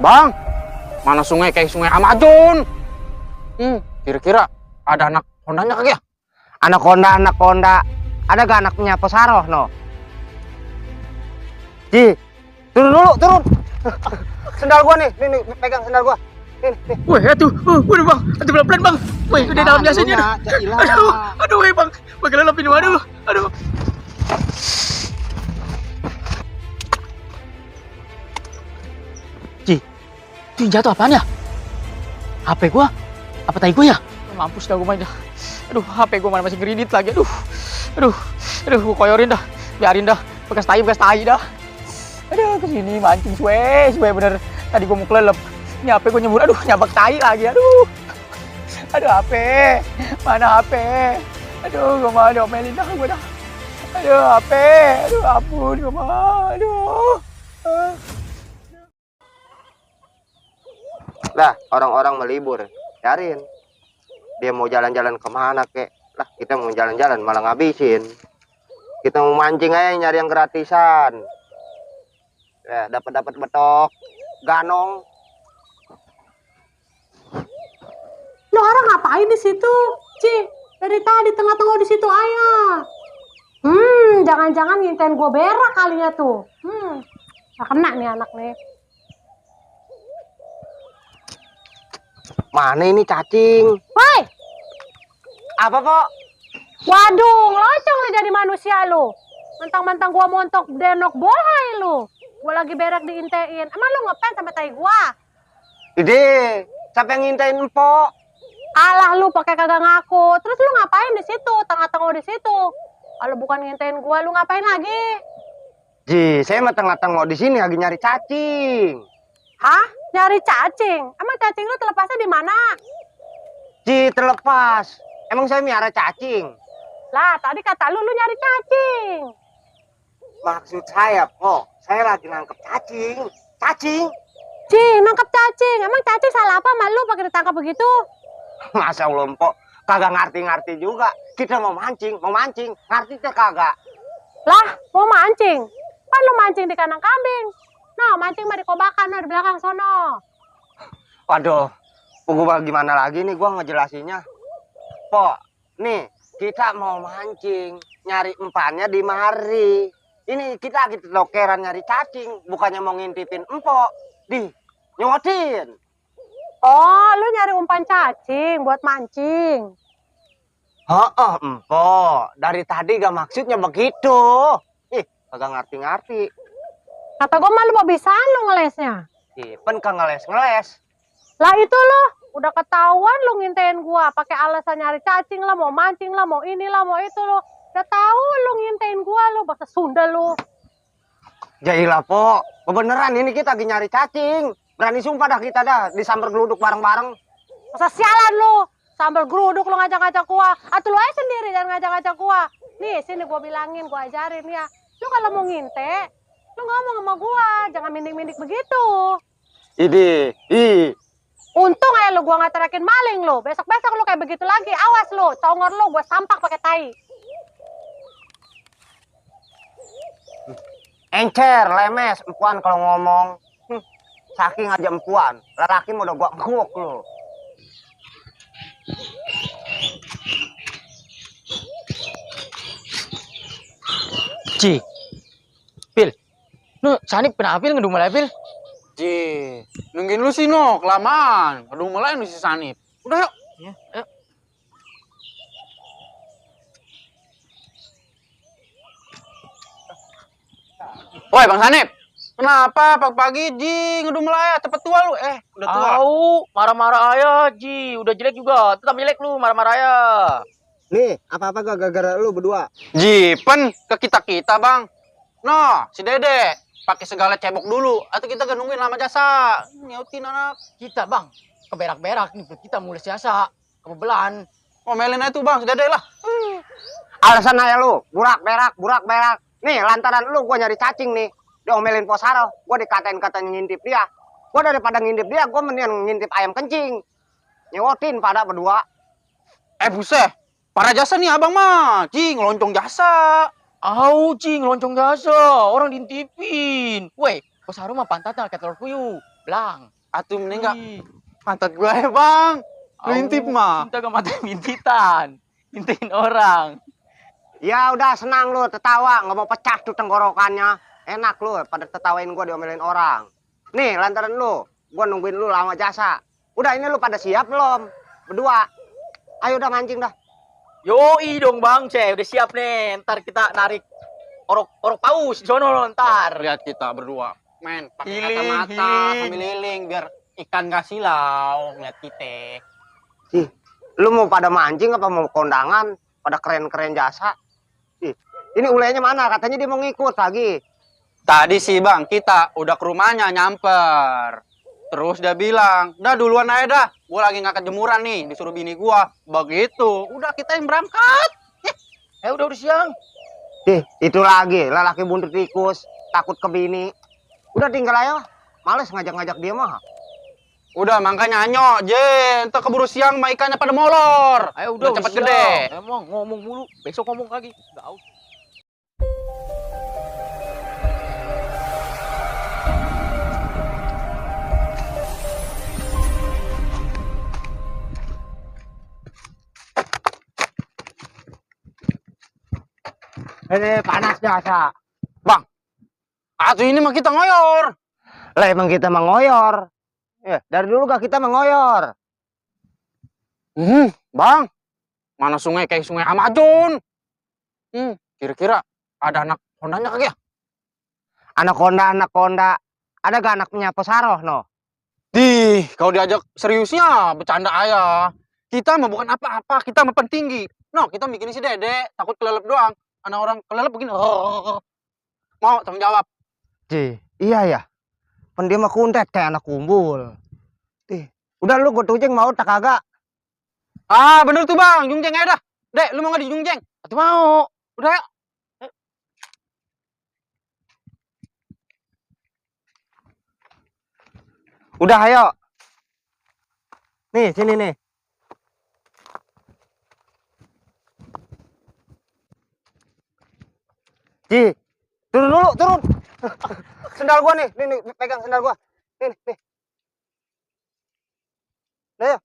Bang, mana sungai kayak sungai Amazon? Kira-kira ada anak Hondanya kagak ya? Anaconda. Ada gak anaknya Posaroh, no? Ji, turun dulu, turun. Sendal gua nih, nih, pegang sendal gua. Nih. Wih, atuh, udah bang, atuh pelan-pelan bang. Wih, udah dalam biasanya. Aduh, wih bang, bagaimana lapin aduh. Ci, itu yang jatuh apaan ya? HP gua? Apa tai gua ya? Mampus dah gua main dah. Aduh, HP gua mana masih ngeridit lagi, aduh, gua koyorin dah, biarin dah, bekas tai dah. Aduh, kesini mancing suwe bener. Tadi gua mau kelelep, ini HP gua nyebur, aduh, nyabak tai lagi, aduh, HP, mana HP, aduh, gua mau diomelin dah gua dah, aduh, HP, aduh, ampun, gua mau, aduh. Lah, orang-orang melibur, cariin. Dia mau jalan-jalan kemana kek? Lah, kita mau jalan-jalan malah ngabisin. Kita mau mancing aja nyari yang gratisan. Ya, dapat betok, ganong. Lo orang ngapain di situ? Ci, dari tadi tengah-tengah di situ ayah. Jangan-jangan ngintain gue berak kalinya tuh. Gak kena nih anak nih. Mana ini cacing? Woi, Apa, Pok? waduh, ngelocong lo jadi manusia lo. Mentang-mentang gue montok denok bohai lo. Gue lagi berak diintein. Emang lo ngepens sama tai gue? Ide, siapa yang ngintain Empok? Alah lu pakai kagak ngaku. Terus lu ngapain di situ? Tengah-tengah di situ. Kalau bukan ngintein gue, lu ngapain lagi? Ji, saya mah tengah-tengah di sini lagi nyari cacing. Hah? Nyari cacing? Emang cacing lu terlepasnya di mana? Ji, terlepas. Emang saya miara cacing? Lah, tadi kata lu nyari cacing. Maksud saya, Pok, saya lagi nangkep cacing. Cacing? Ci, nangkep cacing. Emang cacing salah apa sama lu pakai ditangkap begitu? Masa Allah, Pok, kagak ngerti-ngerti juga. Kita mau mancing. Ngerti teh kagak? Lah, mau mancing? Kan lu mancing di kandang kambing. No, mancing mah di kobakan, no, di belakang sono. Waduh, gua gimana lagi nih gua ngejelasinnya. Pok, nih, kita mau mancing. Nyari empannya di mari. Ini kita lagi lokeran nyari cacing. Bukannya mau ngintipin empok. Nyotin. Oh, lu nyari umpan cacing buat mancing. Empok. Dari tadi gak maksudnya begitu. Kagak ngerti-ngerti. Kata gue mah lu mau bisa lu ngelesnya. Pen kagak ngeles-ngeles. Lah itu lo, udah ketahuan lu ngintein gua pakai alasan nyari cacing lah, mau mancing lah, mau inilah, mau itu lo. Udah tahu lu ngintein gua lu, bahasa Sunda lu. Jailah, Pok. Beneran ini kita lagi nyari cacing. Berani sumpah dah kita dah disambar geluduk bareng-bareng. Masa sialan lu, sambal geruduk lu ngajak-ngajak gua. Atau lu aja sendiri jangan ngajak-ngajak gua. Nih, sini gua bilangin, gua ajarin ya. Lu kalau mau nginte, lu ngomong sama gua, jangan mindik-mindik begitu. Untung aja lu gua nggak terakin maling lu. Besok-besok lu kayak begitu lagi. Awas lu, congor lu gua sampak pakai tai. Encer, lemes, empuan kalau ngomong. Saking aja empuan. Lelaki udah gua nguk lu. Ci, Pil, lu Sanip kenapa Pil ngedumel ya Pil? Ji, nungguin lu sih no, kelamaan. Aduh mulai lu si Sanip. Udah yuk. Ya, ayo. Woi Bang Sanip, kenapa pagi-pagi Ji ngedumel aja, cepet tua lu. Udah tua. Tahu, marah-marah aja, Ji. Udah jelek juga. Tetap jelek lu, marah-marah aja. Nih, apa-apa gak gara-gara lu berdua? Ji, pen ke kita Bang. No, si Dede pakai segala cebok dulu atau kita gak nungguin lama jasa. Nyautin anak. Kita, Bang, keberak-berak nih perut kita mulai siasa. Kebebelan. Ngomelin aja tuh Bang, si Dede lah. Alasan aja lu, burak-berak. Nih, lantaran lu gua nyari cacing nih. Diomelin Posaro, gua dikatain ngintip dia. Gua daripada ngintip dia, gua mendingan ngintip ayam kencing. Nyewotin pada berdua. Buset. Para jasa nih abang mah, Ji ngeloncong jasa. Au, Ci, ngeloncong jasa. Orang diintipin. Weh, Kok sarung mah pantatnya kayak telur puyuh. Belang. Atuh mending enggak Ih. pantat gua ya, Bang. Lu intip Au, mah. Kita gak mati mintitan. Intiin orang. Ya udah senang lu tertawa, nggak mau pecah tuh tenggorokannya. Enak lu pada tertawain gua diomelin orang. Nih lantaran lu, gua nungguin lu lama jasa. Udah ini lu pada siap belum? Berdua. Ayo udah mancing dah. Yoi dong bang, udah siap nih. Ntar kita narik orok paus di sono ntar. Lihat kita berdua main pakai Healing, kacamata healing. sambil liling biar ikan gak silau ngeliat kita. Lu mau pada mancing apa mau kondangan? Pada keren-keren jasa. Ih, ini ulenya mana? Katanya dia mau ngikut lagi. Tadi sih Bang, kita udah ke rumahnya nyamper. Terus dia bilang, "Dah duluan aja dah. Gua lagi ngangkat jemuran nih, disuruh bini gua." Begitu. Udah kita yang berangkat. Udah siang. Itu lagi, lelaki buntut tikus, takut ke bini. Udah tinggal aja. Males ngajak-ngajak dia mah. Udah makanya anyok, entar keburu siang mah ikannya pada molor. Ayo udah cepet gede. Emang ngomong mulu, besok ngomong lagi. Udah aus. Ini panas jasa. Bang, atuh ini mah kita ngoyor. Lah emang kita mengoyor. Ya, dari dulu gak kita mengoyor. Bang, mana sungai kayak sungai Amazon. Kira-kira ada anak hondanya kagak ya? Anakonda. Ada gak anaknya Posaroh no? Kalau diajak seriusnya bercanda aja. Kita mah bukan apa-apa, kita mah pentinggi. No, kita bikin si Dede, takut kelelep doang. Anak orang kelelep begini. Mau tanggung jawab. Iya ya. Pendia mah kuntet kayak anak kumbul. Udah lu gue tujeng mau tak kagak? Ah, bener tuh Bang, jungjeng aja dah. Dek, lu mau nggak dijungjeng? Atuh mau. Udah ya. Udah ayo. Nih, sini nih. Turun dulu, turun. Sendal gua nih, nih, pegang sendal gua. Nih. Ayo.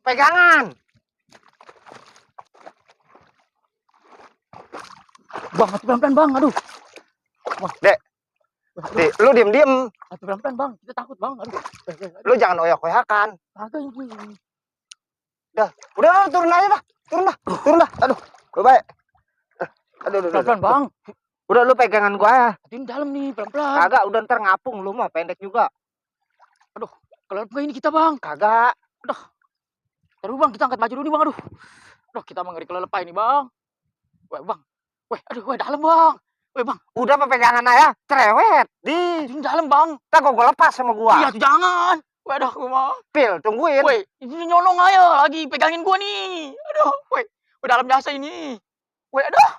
Pegangan. Bang, atuh pelan-pelan bang, aduh. Dek, lu diem-diem. Atuh pelan-pelan bang, kita takut bang, aduh. Lu jangan oyak-oyakan. Kagak ini. Udah turun aja dah. Turun dah. Aduh, baik. Aduh. Pelan-pelan bang. Udah lu pegangan gua ya. Atuh dalam nih, pelan-pelan. Kagak, udah ntar ngapung lu mah pendek juga. Kelelep gak ini kita bang? Kagak. Terus bang, kita angkat baju dulu nih bang, aduh. Kita mengeri kelelep ini bang. Bang. Aduh, dalam bang. Bang. Udah pegangan aja, cerewet. Ini dalam bang. Tak gua lepas sama gua. Iya tuh jangan. Aduh, gua mau. Pil, tungguin. Ini nyolong aja lagi pegangin gua nih. Aduh, dalam jasa ini. Aduh.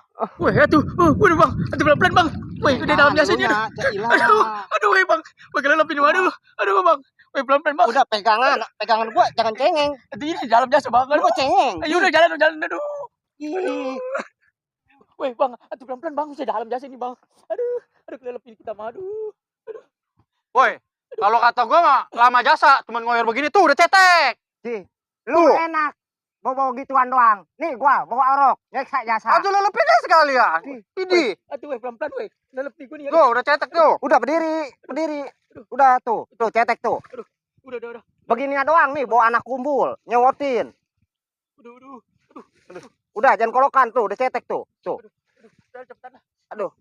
Aduh bang. Aduh pelan-pelan bang. Udah dalam jasa ini. Aduh, bang. Kelelep ini, aduh bang. Pelan-pelan bang. Udah pegangan gua jangan cengeng. Aduh, ini dalam jasa bang. Lu kok cengeng? Ayo udah jalan, aduh. Bang, aduh pelan-pelan bang, saya dalam jasa ini bang. Aduh, kelelep ini kita mah, aduh. Woi, kalau kata gua mah lama jasa, cuman ngoyor begini tuh udah cetek. Lu enak. Bawa gituan doang. Nih gua bawa orok, nyeksa jasa. Aduh lelepin aja sekalian. Ini. Aduh, pelan-pelan, kelelep nih gua nih. Tuh, udah cetek tuh. Udah berdiri. Udah tuh cetek tuh. Udah. Begininya doang nih, bawa anak kumbul, nyewotin. Aduh. Udah jangan kolokan tuh, udah cetek tuh. Tuh. Udah cepetan lah. Aduh.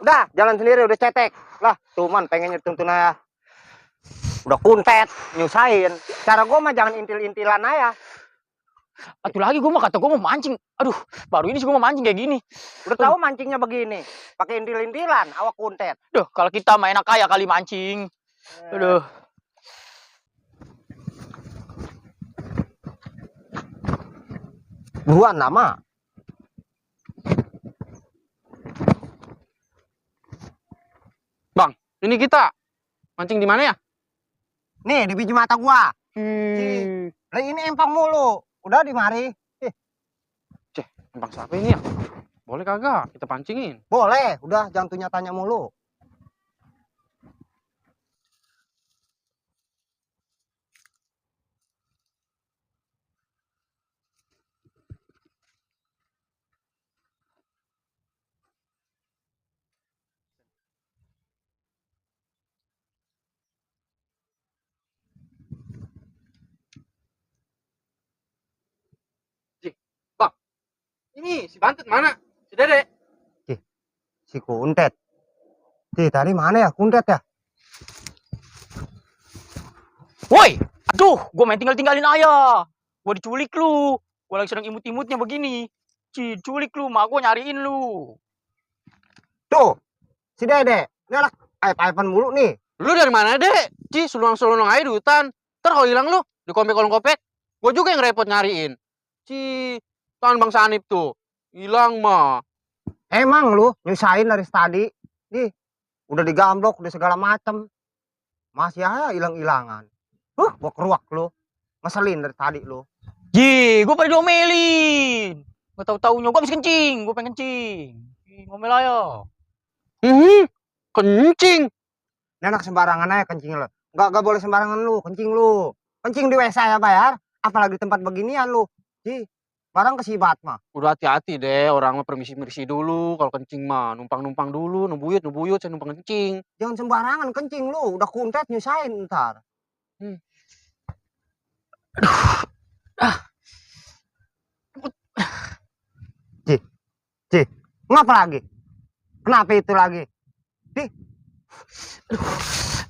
Udah, jalan sendiri udah cetek. Lah, cuman pengen tuntun aja. Udah kuntet, nyusahin. Cara gua mah jangan intil-intilan aja. Atuh lagi gua mau mancing. Aduh, baru ini sih gua mau mancing kayak gini. Udah tahu mancingnya begini. Pakai intil-intilan, awak kuntet. Duh, kalau kita main enak kaya kali mancing. Aduh. Buruan lama. Bang, ini kita mancing di mana ya? Nih, di biji mata gua. Lah ini empang mulu. Udah di mari. Empang siapa ini ya? Boleh kagak? Kita pancingin. Boleh, udah jangan tanya mulu. Bang, ini si Bantet mana? Si Dede. Si Kuntet. Tadi mana ya Kuntet ya? Woi, aduh, gue main tinggalin ayah. Gue diculik lu. Gue lagi sedang imut-imutnya begini. Culik lu, mak gue nyariin lu. Tuh, si Dede. Ini anak aib-aiban mulu nih. Lu dari mana, Dek? Sulung-sulung aja di hutan. Ntar kalau hilang lu, di kolong kopek. Gue juga yang repot nyariin. Tuan Bang Sanip tuh. Hilang mah. Emang lu nyusahin dari tadi. Nih, udah digamblok, udah segala macem. Masih aja hilang-hilangan. Gua keruak lu. Ngeselin dari tadi lu. Gue pada diomelin. Gak tau-taunya, gue habis kencing. Gue pengen kencing. Ngomel aja. Kencing. Ini anak sembarangan aja kencing lu. Gak boleh sembarangan lu, kencing lu. Kencing di WC ya bayar. Apalagi di tempat beginian lu. Barang kesibat mah. Udah hati-hati deh, orang mah permisi-permisi dulu. Kalau kencing mah numpang-numpang dulu, nubuyut, saya numpang kencing. Jangan sembarangan kencing lu, udah kuntet nyusahin ntar. Ngapa lagi? Kenapa itu lagi?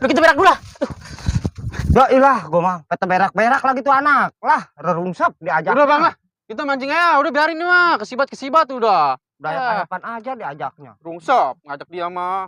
Udah kita berak dulu lah. Ya ilah, gua mah kata berak-berak lagi tuh anak. Lah, rerungsep diajak. Udah Bang lah, kita mancing aja. Udah biarin nih mah, kesibat udah. Dayak-dayakan aja diajaknya. Rungsep, ngajak dia mah.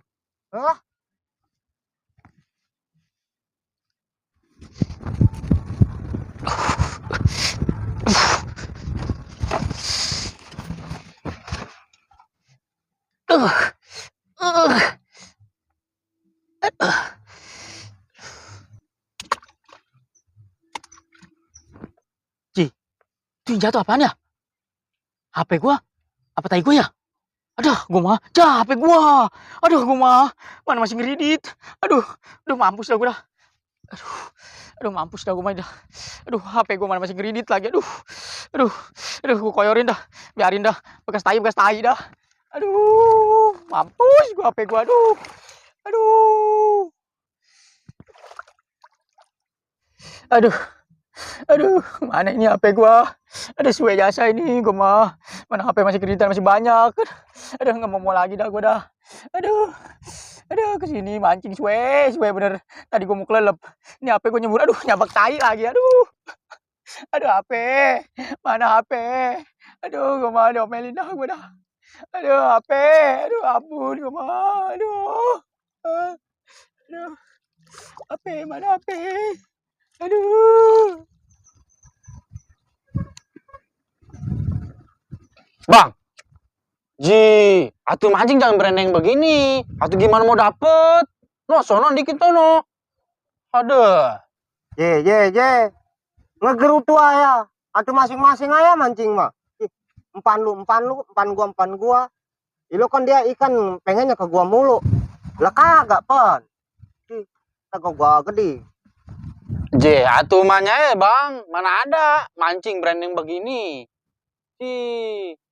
Itu yang jatuh apaan ya? HP gua? Apa tai gua ya? Aduh, gua mah. HP gua. Aduh, gua mah. Mana masih ngeridit. Aduh, mampus dah gua dah. Aduh, mampus dah gua mah dah. Aduh, HP gua mana masih ngeridit lagi. Aduh, gua koyorin dah. Biarin dah. Bekas tai dah. Aduh, mampus gua HP gua. Aduh, mana ini HP gua? Ada suwe jasa ini gua mah. Mana HP masih kreditan masih banyak. Aduh, nggak mau lagi dah gua dah. Aduh, kesini mancing suwe bener. Tadi gua mau kelelep. Ini HP gua nyebur. Aduh, nyabak tai lagi. Aduh, HP. Mana HP? Aduh, gua mah diomelin dah gua dah. Aduh, HP. Aduh, ampun gua mah. Aduh. HP, mana HP? Aduh. Bang, atuh mancing jangan berendeng begini. Atuh gimana mau dapet? No, sono dikit tono. Aduh. Ye. Ngegerutu aja. Atuh masing-masing aja mancing mah. Empan gua. Itu kan dia ikan pengennya ke gua mulu. Lah kagak pon. Kagak gua gede. Atuh mahnya ya bang. Mana ada mancing berendeng begini.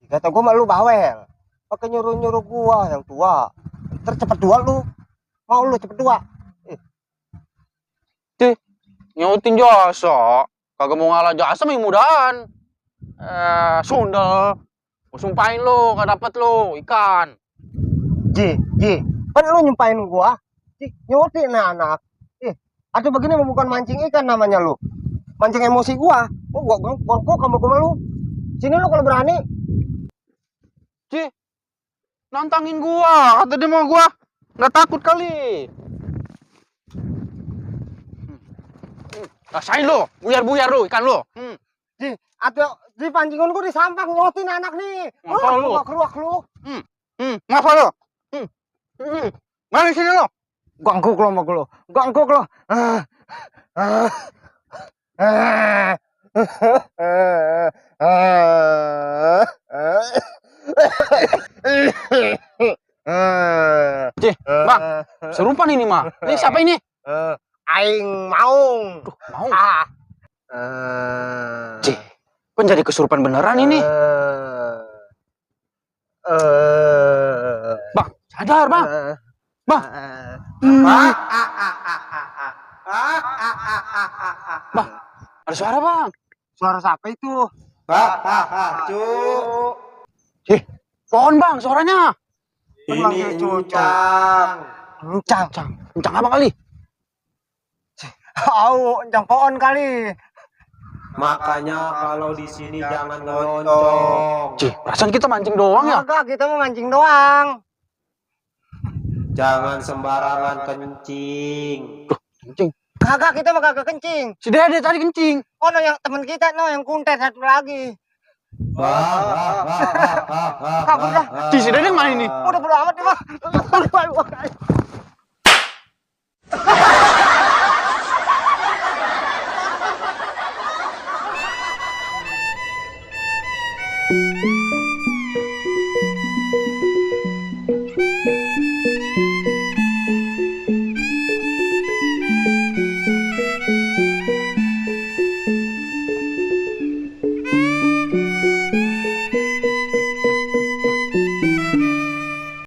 Kata gua mah lu bawel. Pakai nyuruh gua yang tua. Cepet dua lu. Mau lu cepet dua. Nyautin jasa. Kagak mau ngalah jasa mah mudahan. Sundel. Gua sumpahin lu, gak dapet lu ikan. Kan lu nyumpahin gua. Nyutin anak. Aduh begini bukan mancing ikan namanya lu. Mancing emosi gua. Gua kamu lu. Sini lu kalau berani. Nantangin gua, kata dia mau gua. Nggak takut kali. Rasain lu, buyar lu ikan lu. Atau di pancingan gua di sampah ngotin anak nih. Ngapa lu? Keruak lu. Ngapa lu? Mana sini lu? Ganggu lu. Cih, Bang, serupan ini mah. Ini siapa ini? Aing maung. Duh, mau. Ah. Cih, kan jadi kesurupan beneran ini. Bang, sadar, Bang. Bang. Bang, ada suara, Bang. Suara siapa itu? Cuk. Cih, pohon, Bang, suaranya. Ini Encang. Encang. Kencang apa kali? Au, encang pohon kali. Makanya kalau di sini jangan ngeloncong. Cih, perasaan kita mancing doang ya? Kagak, kita mau mancing doang. Jangan sembarangan kencing. Kencing. Kagak, kita mah kagak kencing. Si Dede tadi kencing. Oh, no, yang teman kita, no, yang kuntet satu lagi. Kabur dah. Cih, si Dede yang mana ini? Udah bodo amat nih, Bang.